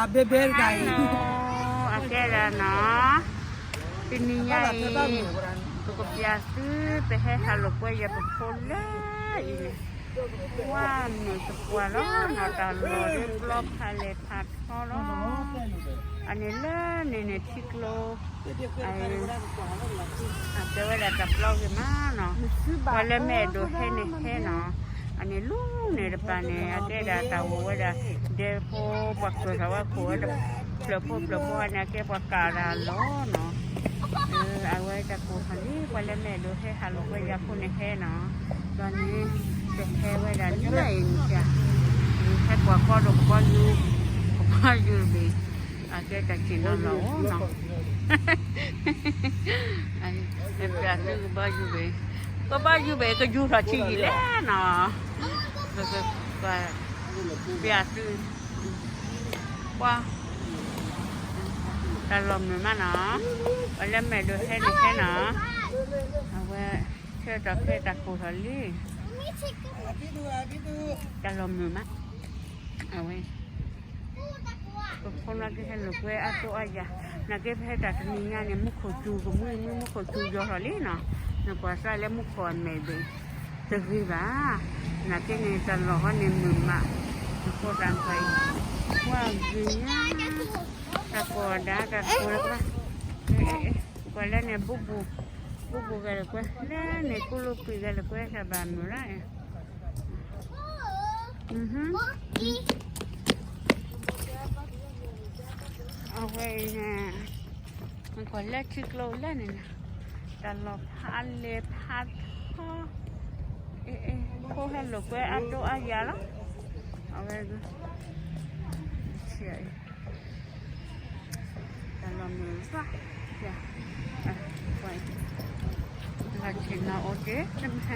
Hello, အကဲဒၣ်နီၤ, တနံၤညါအံၤ ပကပျးသု ပဟဲဟးလိာ်ကွဲယၤပဖိလၢအံၤန့ၣ်, ဝါမ့ၢ်သပှၢ်လီၤနီၤ, တၢ်လီၢ်ဒ်ပျီဖးလဲၢ်ဖးထီလီၤ, အန့ၣ်လၢန့ၣ်န့ၣ်ထံကျိ အတဲဝဲဒၣ်တၢ်ပျီဂ့ၤမးနီၤ, ပှၤလၢမဲာ်ဒိးဟဲန့ၣ်ဟဲနီၤ, အန့ၣ်လူန့ၣ်တပၤန့ၣ် အကဲဒၣ်တၢ်ဂီၤဝဲဒၣ် ဒဲဖိ ပှၤကၢၤထီၣ်ဝဲခိၣ်ဝဲဒၣ် ဖျၢၣ်ဖိဖျၢၣ်ဖိန့ၣ် အကဲပှၤကးတၢ်လီၤနီၤ, အဝဲတၢ်ကိၢ်ထီၣ်လံ ပှၤလၢမဲာ်ဒိးဟဲဟးလိာ်ကွဲယၤဖိန့ၣ်ဟဲနီၤ, ဒီးန့ၣ် ပဟဲဝဲဒၣ်လၢအံၤန့ၣ် ဟဲကွၢ်ကီဒီးကဘီယူၤ, ကဘီယူၤတဘ့ၣ်, အကဲတၢ်စ့ၣ်နီၤလီၤနီၤ, ပျးသုကဘီယူၤဘ့ၣ်, ကဘီယူၤဘ့ၣ် ကယူၤထီၣ်ဆံးယံာ်လဲၣ်နီၤ, ပျးသု, ပှၤ, တၢ်လီၢ်မုာ်မးနီၤ, ပှၤလၢမဲာ်ဒိးဟဲန့ၣ်ဟဲနီၤ, အဝဲ ဆၢထီၣ်ကဲတၢ်ကိၢ်ထီၣ်လံ, တၢ်လီၢ်မုာ်မး, အဝဲ ပဖိနီၢ်က့ဟဲလိာ်ကွဲအါတိအါယၤ, နာ်က့ပဟဲတၢ်တနံၤညါန့ၣ် မူခိၣ်စူၤကမှံမုၢ် မူခိၣ်စူၤယီၤထီၣ်လံနီၤ, နကွၢ်စၢ်လၢမူခိၣ်အမဲာ်ဘ့ၣ်, တဂ့ၤဘၣ်, နာ်က့န့ၣ်တၢ်လီၢ်ဟီန့ၣ်မုာ်မး, နဃိသးနကွၢ်အံၤ, ကွၢ်ဂ့ၤညါ, တၢ်ကိၢ်ဒါတၢ်ကိၢ်လၢ်, ကွၢ်လၢန့ၣ် ဘူဘူ, ဘူဘူဂဲၤလိာ်ကွဲ, လၢန့ၣ်ကူလိာ်ကွံာ်ဂဲၤလိာ်ကွဲ တၢ်ဘၣ်မုာ်လၢ အဝဲအံၤန့ၣ်, ကွၢ်လၢထံကျိလၢန့ၣ်နီၤ, တၢ်လီၢ်ဖးလဲၢ်ဖးထီ, ဖိဟဲလိာ်ကွဲအါတိအါယၤလီၤ, အဝဲ, တၢ်လီၢ်မုာ်ဘၣ်, လီၢ်ဆ့ၣ်နီၤ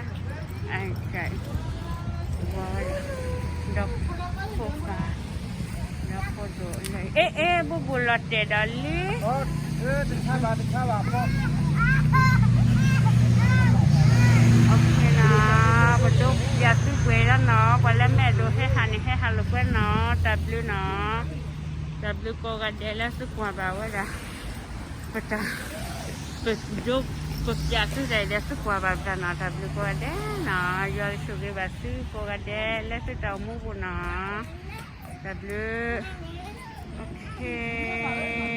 အိၣ်တ့ၢ်, ဒီးဖိပၢ်, ဒီးဖိဒိၣ်လၢ, အ့ အ့ ဘူဘူလီၤတဲာ်ဒီးလံ, ပဒိးပျးသုပှဲၤလီၤနီၤ, ပှၤလၢမဲာ်ဒိးဟဲဟးန့ၣ် ဟဲဟးလိာ်ကွဲနီၤ, တၢ်ဘျုးနီၤ, တၢ်ဘျုးကိးဂၤဒဲးလၢသုကွၢ်ဘၣ်ဝဲဒၣ်, ပတၢ်, ပဒိး, ပပျးသုတၢ်အံၤဒီးသုကွၢ်ဘၣ်ပတၢ်နီၤ, တၢ်ဘျုးကိးဂၤဒဲးနီၤ, ယွၤကဆိၣ်ဂ့ၤဘၣ်သုကိးဂၤဒဲးလၢသုတၢ်အိၣ်မူပူၤနီၤ, တၢ်ဘျုး, အိၣ်ခ့